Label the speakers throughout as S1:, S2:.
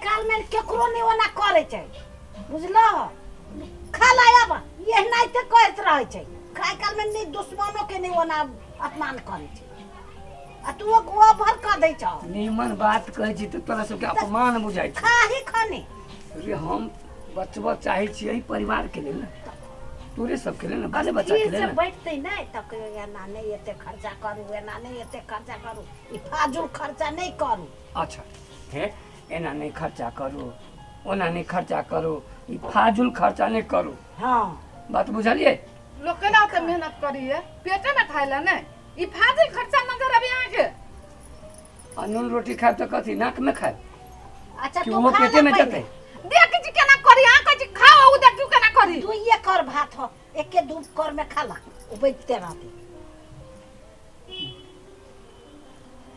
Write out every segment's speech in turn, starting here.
S1: काल में केकरो नहीं ओना करे छै, बुझलो? खा ला आब, एनाहिते कहैत रहै छै। खाय काल में नहीं दुश्मनो के नहीं ओना अपमान करे छै, आ तू ओ भर कऽ दै छौ।
S2: नीमन बात कहै छी तऽ तोरा सबके अपमान बुझाइ छै।
S1: खाही खनी।
S2: रे हम बचबऽ चाहै छी एहि परिवार के लेल ने, तोरे सबके लेल ने, बाले बच्चा के लेल
S1: से
S2: ने।
S1: बैठतै नहि तऽ कहियो एना नहि एते खर्चा करू, एना नहि एते खर्चा करू, ई फाजुल खर्चा नहि करू।
S2: अच्छा हे, एना नहि खर्चा करू, ओना नहि खर्चा करू, ई फाजुल खर्चा नहि करू।
S1: हँ।
S2: बात बुझलियै?
S3: लोक केना ओते मेहनत करिए पेटे ने खाय ला नहि, ई फाजिल खर्चा नजर अभी अहाँके।
S2: आ नून रोटी खायब तऽ कथी नाक में खायब?
S1: अच्छा
S2: कि
S1: तू
S2: ओहो
S1: खा
S2: पेटे
S1: ले
S2: में
S1: पहिले।
S2: जेतै?
S3: देख छी केना करी, अहाँ कहै छी खाओ, उ देखियौ केना करी।
S1: दुइये कर भात हो, एके दू कर में खा ला, ओ बैठते रहते।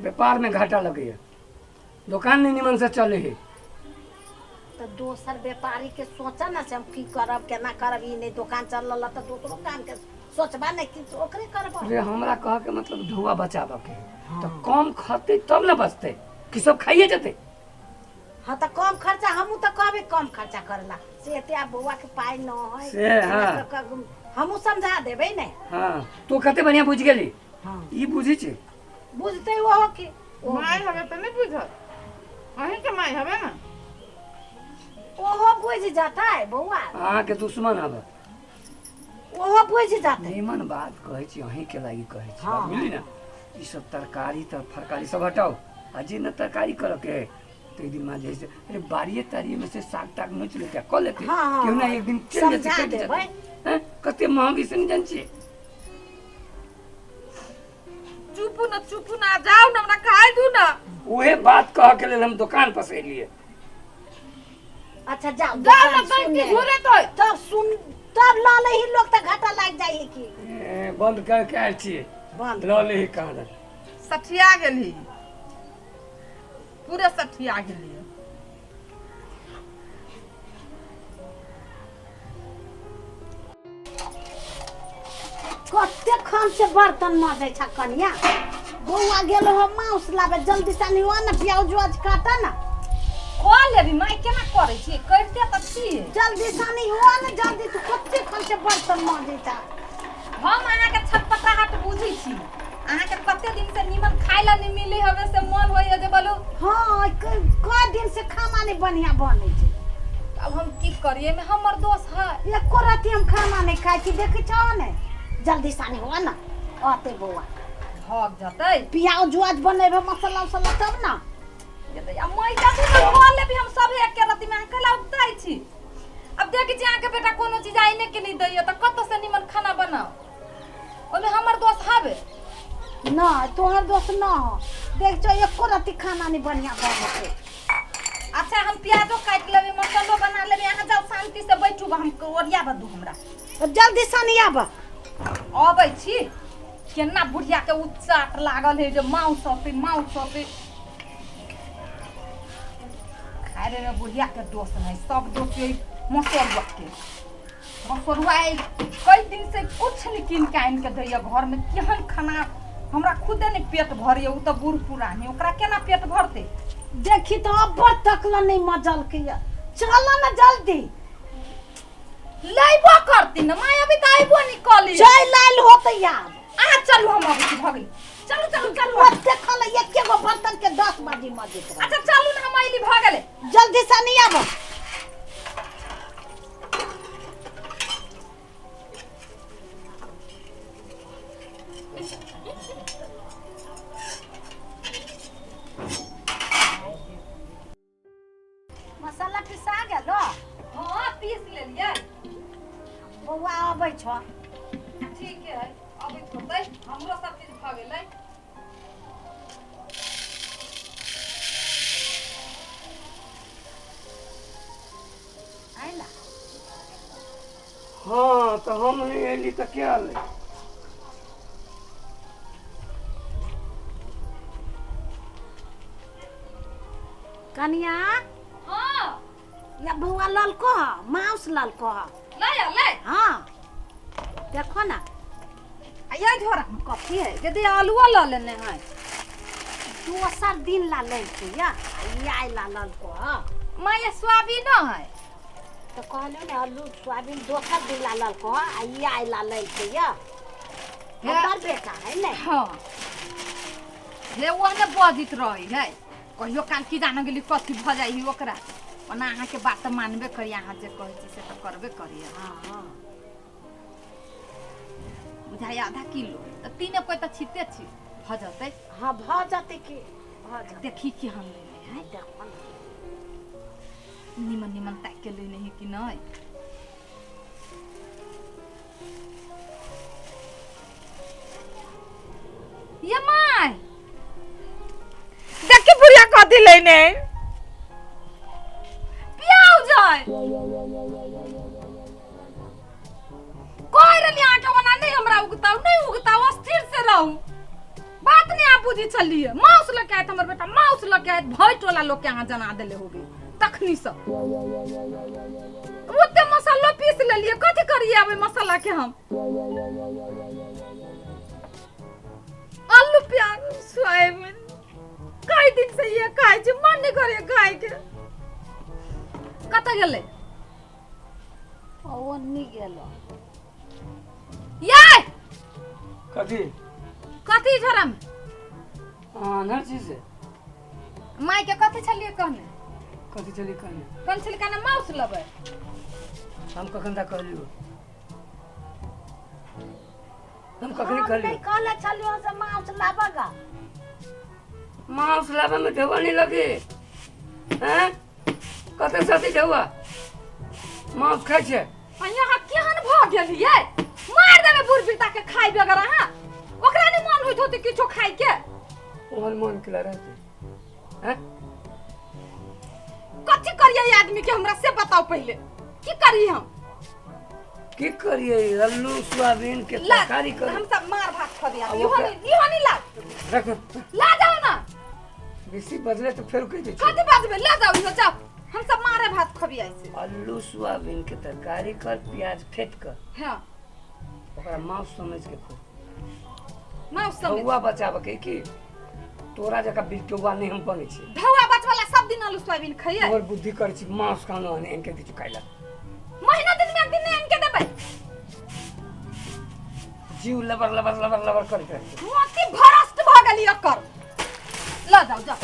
S2: व्यापार में घाटा लगैया, दोकान नहीं निमन से चले है।
S1: तऽ दोसर व्यापारी के सोचा ना से हम की करब केना करब, ई नहीं दोकान चलल तऽ दोसरो काम के सोचबा नहीं कि ओकरे करब।
S2: रे हमरा कह के मतलब धुआ बचाबऽ के है, तऽ कम खतै तब ने बचतै, कि सब खाइए जेतै?
S1: हाँ तऽ कम खर्चा, हमहूँ तऽ कहबे कम खर्चा करला से एते आब बौआ के पाइ न है
S2: से, हाँ।
S1: हमहूँ समझा देबै ने।
S2: हाँ तू कते बढ़िया बुझि गेली।
S1: हाँ।
S2: ई बुझै छै?
S1: बुझतै ओहो के।
S3: माय हवे तऽ नहि बुझत, अहीं के माय हवे ने।
S1: ओहो बुझि जतै बौआ।
S2: अहाँके दुश्मन हवे।
S1: ओहो बुझि जतै।
S2: निमन बात कहै छी, अहीं के लागी कहै छी।
S1: हाँ।
S2: बुझली ने, ई सब तरकारी तर फरकारी सब हटाउ, आ जे न तरकारी करऽ के है तो एक दिन माँ जैसे अरे बाड़िए ताड़िए में से साग ताग नोच लेते कऽ लेते।
S1: हाँ, हाँ,
S2: केहू ना
S1: हाँ।
S2: एक दिन चलि जेतै,
S1: समझा
S2: कटि जेतै।
S1: देबै।
S2: हैं? कते महगी से नहि जानै छियै।
S3: चुपू न, चुपू न, जाउ न, हमरा खाय दू न।
S2: उहे बात कहऽ के लेल हम दोकान पर से एलियै।
S1: अच्छा जाओ
S3: जाउ न,
S1: दोकान
S3: कहीं
S1: सुने।
S3: की घुरे तो।
S1: तब सुन, तब लऽ लही लोग तऽ घाटा लागि जाइ है की।
S2: ए, बंद कर के आयल छियै।
S1: बंद।
S2: लऽ लेही कहाँ दन।
S3: सठिया गेली, पूरे सठिया गेली।
S1: कते खन से बर्तन मजै छ कनिया? बौआ गेल हो माउस लाबे, जल्दी से आनी ने प्याज उआज काटा ना।
S4: कऽ लेबी माय, केना करै छियै, करिते तऽ छियै।
S1: जल्दी से आनी हो ने जल्दी, तू कते खन से बर्तन मजै छ।
S4: हम अहाँके छटपटाहट बुझै छी, अहाँके कते दिन से नीमन खाय ला नहीं मिली हवे से मन होइए जे बोलू।
S1: हाँ कई दिन से खाना नहीं बढ़िया बनै छै।
S4: अब हम की करिए, एहिमे हमर दोष है?
S1: एको राति हम खाना नहीं खाइ छी, देखै छौ ने। जल्दी से आनी हो ने, अते बौआ
S4: भग जतै।
S1: प्याज उआज बनेबै मसाला उसाला तब ना।
S4: जेतै आ मैदा तू ने कऽ लेबी, हम सब एके रति में अहाँ कैला उगताइ छी? अब देखै छी अहाँके बेटा कोनो चीज आइने के नहीं दैया तऽ कतऽ से नीमन खाना बनाउ, ओहिमे हमर दोष हवे?
S1: नहीं तोहर दोस्त न हो, देख छौ एको राति खाना नहीं बढ़िया बनै छै।
S4: अच्छा हम प्याजो काटि लेबै, मसालो बना लेबै, अहाँ जाउ शांति से बैठू, हम ओरिया दू हमरा।
S1: जल्दी से नहीं आब।
S4: अबै छी। केना बुढ़िया के उच्चाट लागल है जे माउस अतै माउस अतै। खाय में बुढ़िया के दोष नहीं, सब दोष यही मसरुआ के। मसरुआ कई दिन से कुछ नहीं कीन के आनि के दैया घर में, केहन खाना हमरा खुदे नहीं पेट भरैया, उ तऽ बूढ़ पुरानी ओकरा केना पेट भरतै?
S1: देखी तो अब्बर तक ला नहीं मजल के, चल ना जल्दी।
S4: लैबो करती न माय, अभी तऽ अइबो नहीं कली।
S1: चल आयल होते यार।
S4: अहाँ चलू, हम अबै छी, भऽ गेली, चलू चलू चलू।
S1: ओते खल एके गो बर्तन के 10 बाजी मजैत रहे।
S4: अच्छा चलू न, हम अइली, भऽ गेलै।
S1: जल्दी से नहीं आब। मसाला पिसा गेलो?
S4: हाँ पीस लेलियै।
S1: बौआ अबै छौ।
S4: ठीक है, अबैत होतै, हमरो सब चीज भऽ गेलै।
S1: आइला?
S2: हाँ तऽ हम नहि एली तऽ के एलै?
S1: कनिया।
S4: हाँ।
S1: या बौआ ललको ह, माउस ललको ह।
S4: लै आ लै।
S1: हाँ देखो ना।
S4: आ ये झोरा में कथी है? यदि आलुओ लऽ लेने है।
S1: दोसर दिन ला लैके या ई आइ ला ललको ह।
S4: माय सोयाबीन है।
S1: तऽ कहलियौ ने आलू सोयाबीन दोसर दिन ला ललको ह आ ई आइ ला लैके या। हमर बेटा है ने।
S4: हाँ हे ओहने बजैत रहै है, कहियो काल की जान गेली कथी भऽ जाइ है ओकरा। ओना अहाँके बात तऽ मानबे करी, अहाँ जे कहै छी से तऽ करबे करी।
S1: हाँ
S4: बुझाइ आधा किलो तऽ तीने कोइ तऽ छिते छी, भऽ जेतै।
S1: हाँ भऽ जेतै की भऽ जेतै।
S4: देखी कि हम लेने है,
S1: देखो ने
S4: निमन निमन ताकि के लेने है कि नहीं। ये my
S3: देखी बुढ़िया कथी लेने
S4: प्याज है। कह रहली अहाँके ओना नहीं हमरा उगताउ, नहीं उगताउ, अस्थिर से रहू। बात नहीं आप बुझी छलिए। माउस लऽ के आयत हमर बेटा, माउस लऽ के आयत, भय टोला लोग के अहाँ जना देले होबे तखनी सब। ओते मसालो पीस लेलिए, कथी करिए अब मसाला के हम? आलू प्याज सोयाबीन कई दिन से ये खाइ छी, मन नहीं करे खाइ के। कतऽ गेलै?
S1: ओन्नी गेलो।
S4: याय
S2: कथी
S4: कथी झोरा में?
S2: आनर चीज है।
S4: माय के कथी छलिए कहने?
S2: कथी छलिए कहने?
S4: कौन छलिए कहने? माउस लबै।
S2: हम कखन ता कहलियो? हम कखन कहलियो?
S1: नहीं कहले छलियो से माउस लाबगा।
S2: माउस लाबे में ढेवा नहीं लगे हैं? कते साथी ढेवा माउस खाइ छै।
S4: यहाँ केहन भऽ गेलियै? मार देबै बूढ़ बिरता के खाइ बगैर अहाँ। ओकरा नहीं मन होइत होतै किछो खाइ के।
S2: ओहन मन केला रहतै हैं?
S4: कथी करियै आदमी के हमरा से बताओ पहिले, की करी हम?
S2: की करियै? आलू सोयाबीन के तरकारी कर
S4: हम सब मार भात खा दिया। इहो नहीं इहो नहीं ला
S2: रख
S4: ला जाओ ना।
S2: बेसी बदले तो फेर कहि दै छी।
S4: कथी बाजबै? ला जाओ इहो जाओ, हम सब मारे भात खबियै से।
S2: आलू सोयाबीन के तरकारी कर, प्याज फेट कर।
S4: हां
S2: ओकरा मांस समझ के खो।
S4: मांस समझ
S2: ढौआ बचाब के की तोरा जका बिटौआ नहीं हम बनै छी।
S4: ढौआ बचवाला सब दिन आलू सोयाबीन खइयै।
S2: और बुद्धि कर छी मांस खाना इनके किछु खाइला।
S4: महीना दिन में एक दिन आन के देबै।
S2: जीव लबर लबर लबर लबर करैत रहतै।
S4: मोती भ्रष्ट भ गेली एकर। ल जाओ जाओ।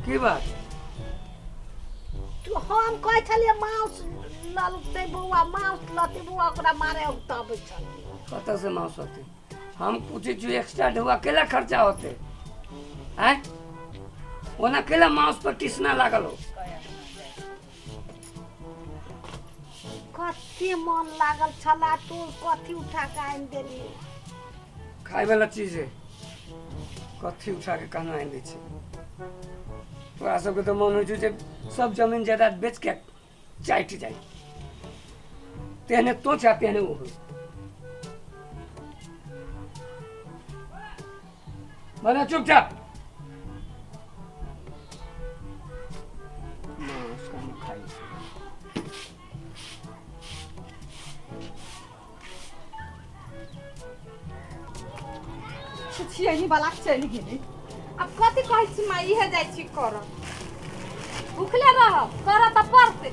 S2: की बात?
S1: तू हम कहै छलियै माउस ललतै बौआ, माउस लतै बौआ, ओकरा मारे उगताबै छल।
S2: कतऽ से माउस होतै? हम पूछै छी एक्स्ट्रा ढौआ केला खर्चा होतै? आँय ओना केला माउस पर टिसना लागल हो?
S1: कते मन लागल छला, तू कथी उठा के आनि देली?
S2: खाय वाला चीज है, कथी उठा के कहना आनि दै छै? तोरा सबके तऽ मन होइ छौ जे सब जमीन जायदाद बेच के चाटि जाइ, तेहने तो छा तेहने ओ हो। बना चुपचाप मांस खाना खाइ छै।
S4: छियनी वाला चलि गेलै। अब कथी कहै छी माँ? इहे जाइ छी करऽ, भुखले रहब, करऽ तऽ पड़तै।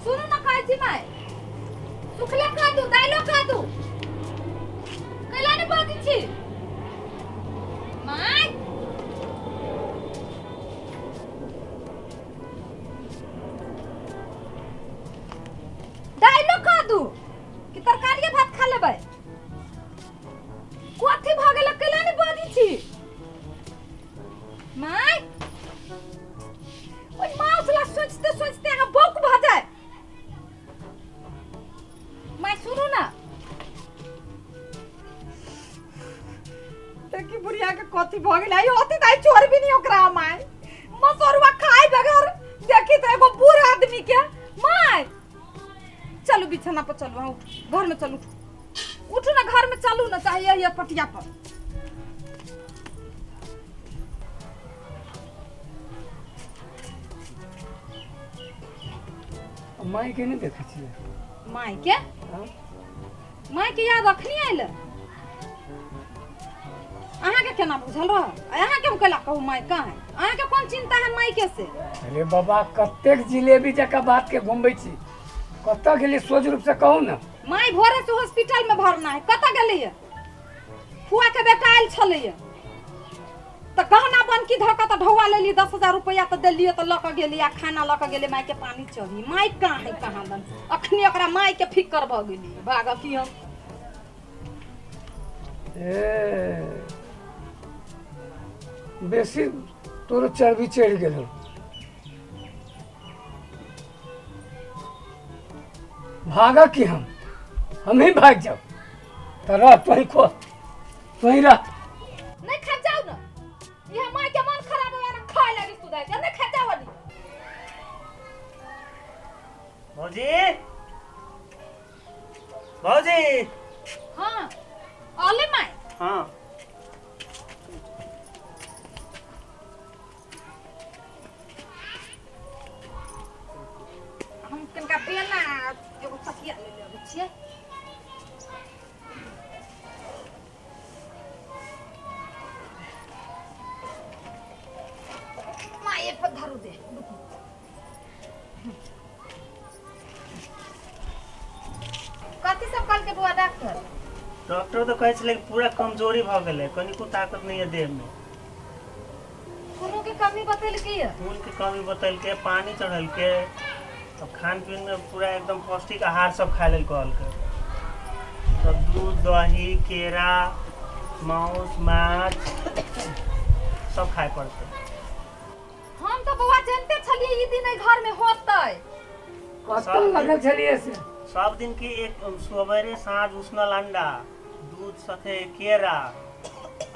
S4: सुनू ने कहै छी माय, सुखले कह दू, दाइलो कह दू, कैला नहि बजै छी माय? दाइलो कह दू कि तरकारिए भात खा लेबै? कथी भऽ गेलै? कैला नहि बजै छी माय? ओहि माउस ला सोचते सोचते अहाँ बौक भऽ जाय। माय सुनू ना,
S3: देखी बुढ़िया के कथी भऽ गेलै? आई होती त आई छोड़बी नहीं ओकरा my. मसरुआ खाइ बगैर देखी त एगो बूढ़ आदमी के। My चलू बिछाना पर चलू, हाँ उठू, घर में चलू, उठू ना घर में चलू ना, चाहिए ये पटिया पर।
S2: माय के नहीं देखै छियै?
S3: माय के?
S2: हाँ?
S3: माय के याद अखनी आयल? अहाँके केना बुझल रह? अहाँके हम कैला कहू माय कहाँ है? अहाँके कोन चिंता है माय के से?
S2: अरे बाबा, कतेक जिलेबी जकाँ बात के घुमबै छी, कतऽ गेली सोझ रूप से कहू ना।
S3: माय भोरे से हॉस्पिटल में भरना है, कतऽ गेलैया? फुआ के बेटा आयल छलैया तऽ गहना बनकी धऽ कऽ तऽ ढौआ लेली, 10,000 रुपैआ तऽ देलियै, तऽ लऽ कऽ गेली आ खाना लऽ कऽ गेलै। माय के पानी चढ़ी, माय कहाँ है कहाँ दन? अखनी ओकरा माय के फिकर भऽ गेली, भागऽ की हम।
S2: ए बेसी तोरो चर्बी चढ़ि गेल हौ। भागा की हम ही भाग जाओ तऽ रह तोही खो, तोही रह।
S3: नहीं खा जाओ ना, यह माय के मन खराब हो ना खाए लगी सुधार के, नहीं खा जाओ नहीं।
S5: भौजी, भौजी।
S3: हाँ आले my.
S5: हाँ
S3: हम कनका बेना एगो तकिया ले लेबै छियै। My एक पर धरू दे। कथी सब कहलकै बौआ डॉक्टर?
S5: डॉक्टर तऽ कहै छलै कि पूरा कमजोरी भऽ गेलै, कनिको ताकत नहीं है देह में।
S3: खूनो के कमी बतेलकै?
S5: खून के कमी बतेलकै, पानी चढ़लकै, तब खान पीन में पूरा एकदम पौष्टिक आहार सब खाए लेल कहलकै। तब दूध, दही, केरा, मांस, माछ सब खाए पड़तै।
S3: हम तऽ बौआ जानते छलियै ई दिन एहि घर में होतै।
S2: कतऽ लगल छलियै से?
S5: सब दिन के एक सवेरे साँझ उसनल अंडा, दूध साथे केरा,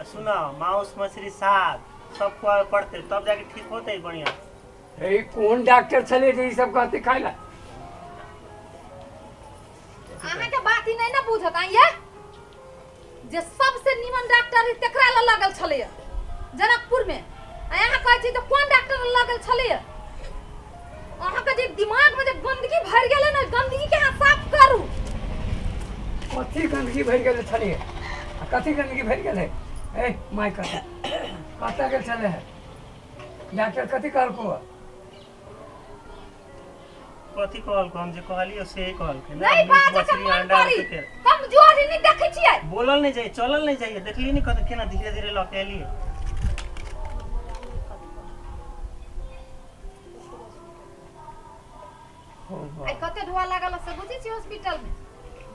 S5: आ सुना मांस मछली साग सब खुआबे पड़तै, तब जाके ठीक होतै बढ़िया।
S2: ए कोन डॉक्टर छलै जे ई सब कहते खाइ ला?
S3: अहाँके बात ही नहीं ना बुझत आइया, जे सबसे नीमन डॉक्टर है तेकरा लग लगल छलैया जनकपुर में, आ अहाँ कहै छी तऽ कोन डॉक्टर लग लगल छलैया? अहाँके जे दिमाग में जे गंदगी भरि गेलै ने, गंदगी के अहाँ साफ करू।
S2: कथी गंदगी भरि गेल छलियै आ कथी गंदगी भरि गेलै? ए my कतऽ कतऽ गेल छलै है? डॉक्टर कथी कहलको?
S5: कथी कहलको? हम जे कहलियै से ही कहलकै ना।
S3: नहीं
S5: मीट,
S3: बाजऽ के
S5: मछली,
S3: मन
S5: अंडा
S3: करी,
S5: के
S3: कमजोरी नहीं देखै छियै।
S5: बोलल नहीं जाइए, चलल नहीं जाइए, देखली नहीं कत केना धीरे धीरे लऽ के एलियै।
S3: आइ कते ढोआ लागल से बुझै छी हॉस्पिटल में?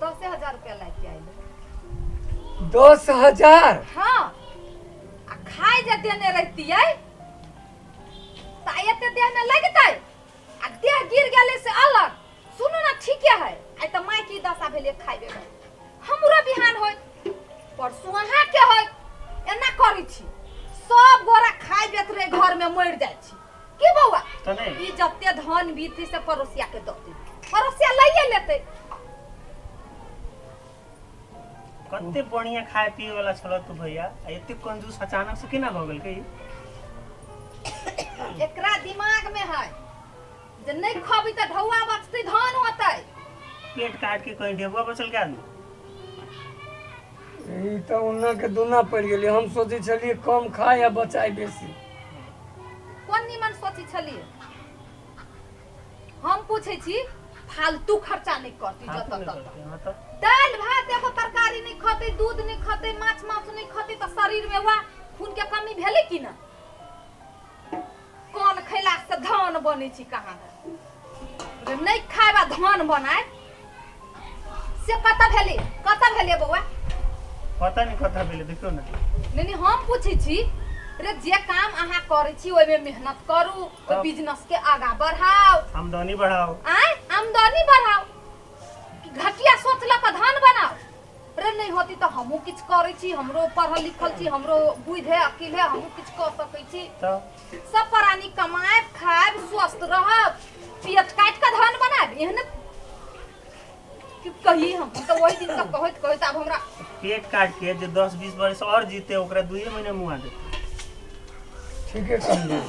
S3: 10,000 रुपया लागि के आयल।
S2: 10,000?
S3: हाँ, आ खाय जे देने रहतियै तऽ एते देह में लगतै, आ देह गिर गेलै से अलग। सुनू ना ठीके है, आइ तऽ माय की दशा भेलै खाइ बेगर, हमरो बिहान होइत, परसू अहाँके होइत। एना करै छी सब गोरा खाइ बेतरे घर में मरि जाइ छी की बौआ?
S5: तऽ नहि
S3: ई जते धन बीत है से पड़ोसिया के दऽ देबै, पड़ोसिया लैये लेतै।
S5: कते बढ़िया खाए पिए वाला छल तू भैया, आ एते कंजूस अचानक से केना भऽ गेलकै?
S3: एकरा दिमाग में है जे नहीं खबी तऽ ढौआ बचतै, धन होतै।
S5: पेट काट के कहीं ढेबुआ बचल के आदमी?
S2: ई तऽ ओना के दुना पड़ि गेलै। हम सोचै छलियै कम खाय आ बचाय बेसी।
S3: कोन निमन सोचै छलियै? हम पूछै छी फालतू खर्चा नहीं करती
S5: फालतू
S3: जतऽ
S5: नहि
S3: ततऽ।
S5: करतै, हाँ तऽ।
S3: दालि भात एगो तरकारी नहीं खतै, दूध नहीं खतै, माछ मांस नहीं खतै, तऽ शरीर में वा खून के कमी भेलै कि ना? कोन खैला से धन बनै छी कहाँ? रे नहीं खायबा धन बनाय से कतऽ भेलै? कतऽ भेलै बौआ?
S5: पता नहीं कतऽ भेलै, देखियौ ना।
S3: नहीं नहीं हम पूछै छी रे, जे काम अहाँ करै छी ओहिमे मेहनत करू, ओहि
S5: तब?
S3: बिजनेस के आगा बढ़ाउ,
S5: आमदनी बढ़ाओ।
S3: आय आमदनी बढ़ाउ, कि घटिया सोच लऽ कऽ धन बनाउ? रे नहीं होती तऽ हमहूँ किछु करै छी, हमरो पढ़ल लिखल छी, हमरो बुद्धि है, अकिल है, हमहूँ किछु कऽ सकै छी।
S5: तऽ
S3: सब प्राणी कमायब खायब स्वस्थ रहब, पेट काटि कऽ धन बनायब, एहन कि कही हम तऽ ओहि दिन से कहैत कहैत आब हमरा
S5: पेट काट के जे 10-20 वर्ष और जीते ओकरा 2 महीना मुआ देते।
S2: ठीके कहलियै,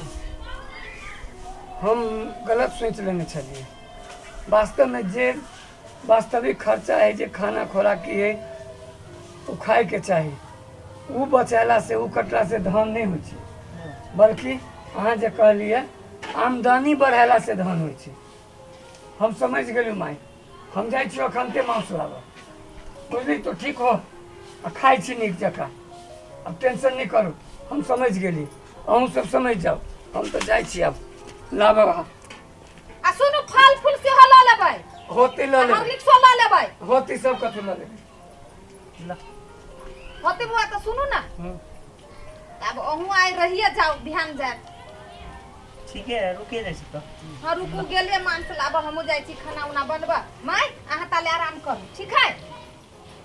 S2: हम गलत सोचि लेने छलियै। वास्तवमे जे वास्तविक खर्चा है जे खाना खोराकी है ओ खायके चाही। ओ बचेला से ओ कटला से धन नहि होइ छै, बल्कि अहाँ जे कहलियै आमदनी बढ़ेला से धन होइ छै। हम समझ गेलहुँ माय, हम जाइ छी अखनते मांस लाबऽ, बुझली? तो ठीक हो आ खाइ छी नीक जकाँ, आब टेंशन नहि करू। हम समझ गेली, अहूँ सब समझ जाउ। हम तऽ जाइ छी आब लाबऽ।
S3: आ सुनू, फल फूल सेहो लऽ लेबै।
S2: होती लऽ लेबै।
S3: हॉर्लिक्सो लऽ लेबै।
S2: होती सब कथू लऽ लेबै।
S3: होती बुआ, तऽ सुनू ने, आब अहूँ आइ रहिए जाउ, ध्यान जायब।
S5: ठीके है, रुके जाइ छी तऽ।
S3: हाँ, रुकू, गेलियै मांस लाबऽ, हमहूँ जाइ छी खाना उना बनबऽ। माय, अहाँ ताले आराम करू, ठीक है?